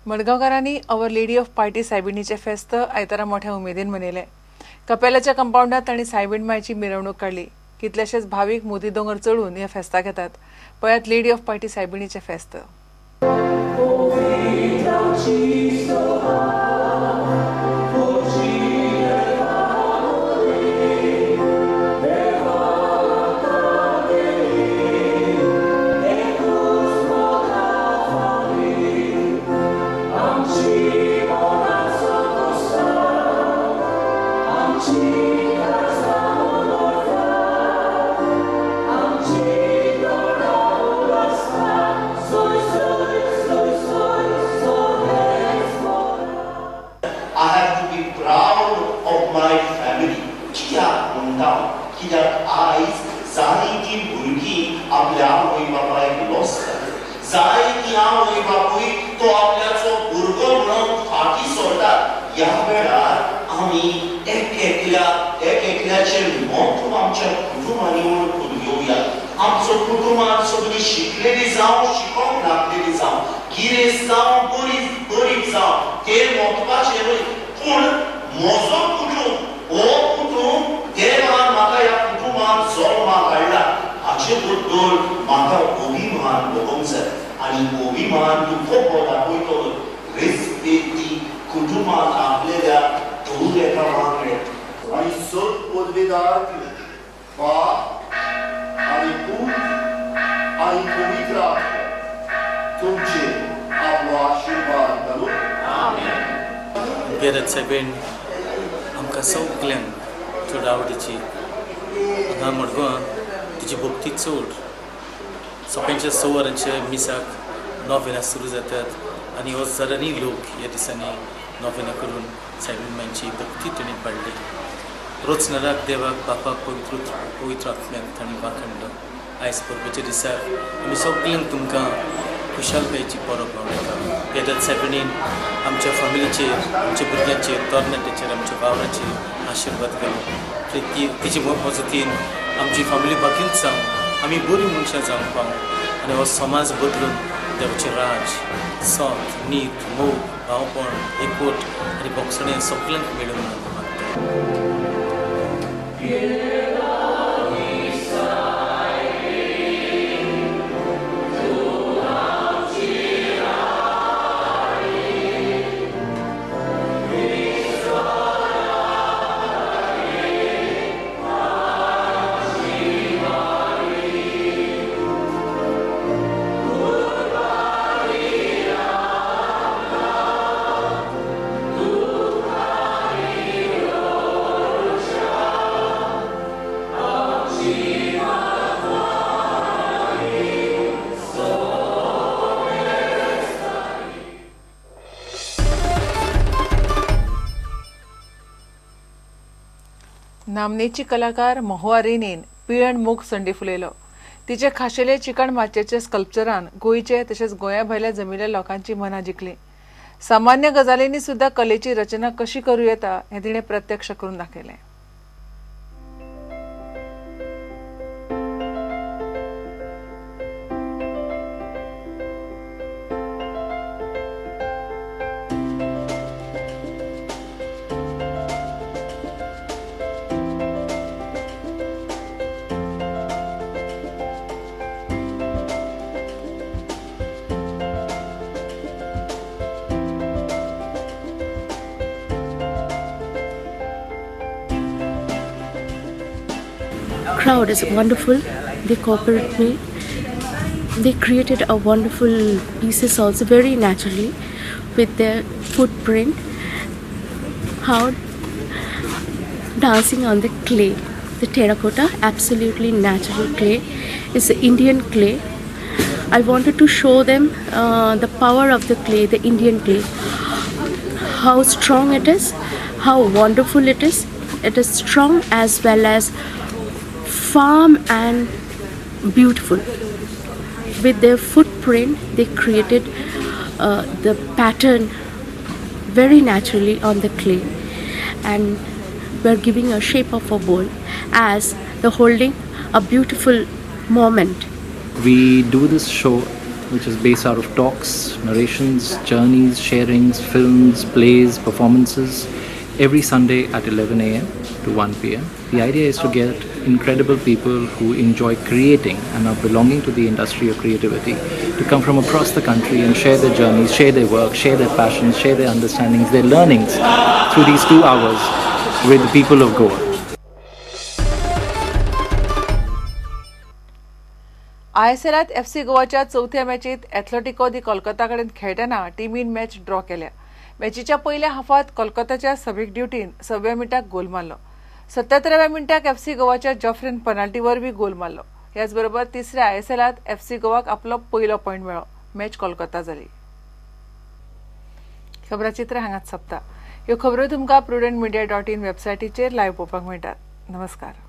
मडगांवकारांनी our lady of party सायबिणीचें फेस्त आयतारा मोठ्या उमेदीन मनयलें. कपेलाच्या कंपाऊंडांत तांणी सायबीण मायची मिरवणूक काडली. कितलेशेच भावीक मोती दोंगर चडून ह्या फेस्ताक येतात. पळयात लेडी ऑफ पार्टी सायबिणीचें फेस्त. कित्याक आयज जायतीं भुरगीं आपल्या आवय बापायक लॉसतात, जायतीं आवय बापूय तो आपल्याचो भुरगो म्हणून फाटीं सोडटात. ह्या वेळार आमी एक एकल्याचें म्हत्व आमच्या कुटुंबांनी वळखून घेवया. आमचो कुटुंबान सगळीं शिकलेली जावं, शिकोवंक नासलेली जावं, गिरेस्त जावं, गरीब जावं, तें म्हत्वाचें न्हय, पूण म्हजो कुटुंब हो कुटुंब देवान म्हाका ह्या कुटुंबान जल्माक हाडला हाचे बद्दल म्हाका अभिमान भोगोवंक जाय. आनी अभिमान तूं कसो दाखयतलो? रेस्पेदी कुटुंबान आपलेल्या दर एका वांगड्याक. आनी सत पदवेदार बाप आनी पूत आनी पवित्र आत्मो तुमचे आपलो आशिर्वाद घालून. पेरत सायबीण आमकां सगल्यांक चड आवडीची. हांगा मडगांवां तिची भक्ती चड. सकाळच्या 6 वरांच्या मिसाक नोवेनां सुरू जातात आनी हजारांनी लोक ह्या दिसांनी नोवेनां करून सायबीण मांयची भक्ती तांणी पाडली. रोचनराक देवाक बापाक पवित्र आत्म्याक तांणी वाखणलो. आयज परबेच्या दिसाक आमी सगल्यांक तुमकां खुशालकायेची परब मनयता. पेरत सायबिणीन आमच्या फॅमिलीचेर, आमच्या भुरग्यांचेर, तरणाट्यांचेर, आमच्या वावराचेर आशिर्वाद घालो. तिचे मजतीन आमची फॅमिली बाकीच जावं, आमी बरीं मनशां जावंक पावूं आनी हो समाज बदलून देवाचें राज, सत, नीत, मोग, भावपण, एकवट आनी भोगसणें सगल्यांक मेळूंक मागता. नामनेची कलाकार महुआ रेनेन पिळण मोग संडी फुलयलो. तिचे खाशेले चिकण मातयेचे स्कल्पचरान गोंयचे तशेंच गोंया भायल्या जमिल्ल्या लोकांची मनां जिखली. सामान्य गजालींनी सुद्धा कलेची रचना कशी करूं येता हें तिणें प्रत्यक्ष करून दाखयलें. Crowd is wonderful. They cooperate me. They created a wonderful pieces also very naturally with their footprint. How dancing on the clay, the terracotta, absolutely natural clay. It's the Indian clay. I wanted to show them the power of the clay, the Indian clay, how strong it is, how wonderful it is. It is strong as well as firm and beautiful. With their footprint, they created the pattern very naturally on the clay, and were giving a shape of a bowl as the holding a beautiful moment. We do this show which is based out of talks, narrations, journeys, sharings, films, plays, performances, every Sunday at 11 a.m. to 1 p.m. The idea is to get incredible people who enjoy creating and are belonging to the industry of creativity to come from across the country and share their journeys, share their work, share their passions, share their understandings, their learnings through these 2 hours with the people of Goa. आयएसएलात FC गोवाच्या चवथ्या मॅचीत Atletico दी कोलकाता कडेन खेळटना टिमीन match draw केल्या. मॅचीच्या पयल्या हाफात कोलकाताच्या समीक ड्युटीन 6व्या मिनटाक गोल मारलो. 77व्या मिनटाक FC गोवाच्या जॉफ्रीन penalty वरवीं गोल मारलो. ह्याच बरोबर तिसऱ्या आयएसएलात एफसी गोवाक आपलो पयलो पॉयंट मेळ्ळो. मॅच कोलकाता जाली. खबराचित्र हांगाच सोंपता. ह्यो खबरो तुमकां prudentmedia.in वेबसायटीचेर लायव्ह पळोवपाक मेळटात. नमस्कार.